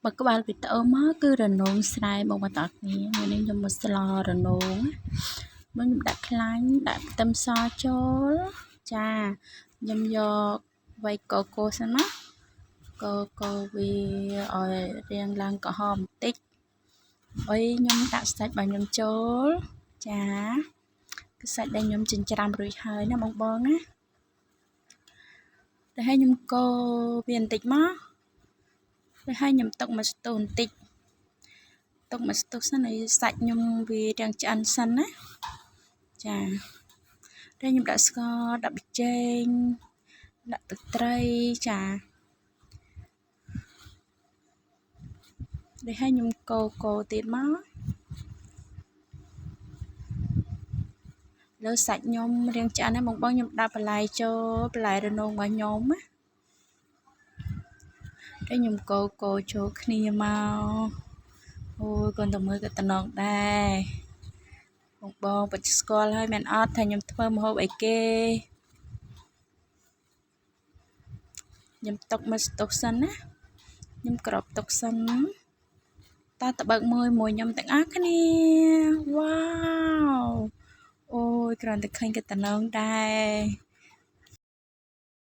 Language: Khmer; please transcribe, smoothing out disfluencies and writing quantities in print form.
បើក្បាលវីដេអូមកគឺរនោងស្រែបងប្អូនទាំងអស់គ្នាថ្ងៃនេះខ្ញុំមកស្លរនោងមកខ្ញុំដាក់ខ្លាញ់ដាក់ខ្ទឹមសចូលចាខ្ញុំយកវៃកកូសិនណាកកវាឲ្យរាងឡើងក្រហមបន្តិចអុយខ្ញុំដាក់សាច់របស់ខ្ញុំចូលចាគឺសាច់ដែលខ្ញុំចិញ្ច្រាំរួចហើយណាបងបងណាតែឲ្យខ្ញុំកូរវាបន្តិចមកទៅឲ្យខ្ញុំទុកមួយស្ទូបន្តិចទុកមួយស្ទុះសិនឲ្យសាច់ខ្ញុំវារាងឆ្អិនសិនណាចាតែខ្ញុំដាក់ស្ករដាក់ប៊ីចេងដាក់ទឹកត្រីចានេះឲ្យខ្ញុំកូរកូរទៀតមកលើសាច់ខ្ញុំរាងឆ្អិនហើយបងបងខ្ញុំដាក់បន្លែចូលបន្លែរនោងរបស់ខ្ញុំណាតែខ្ញុំកូរកូរចូលគ្នាមកអូយកូនតែមើលក៏តំណងដែរបងបងពិតស្គាល់ហើយមែនអត់ថាខ្ញុំធ្វើម្ហូបអីគេខ្ញុំទុកមកស្ទុះសិនណាខ្ញុំក្របទុកសិនតើតបើកមួយមួយខ្ញុំទាំងអស់គ្នាវ៉ាវអូយគ្រាន់តែឃើញក៏តំណងដែរ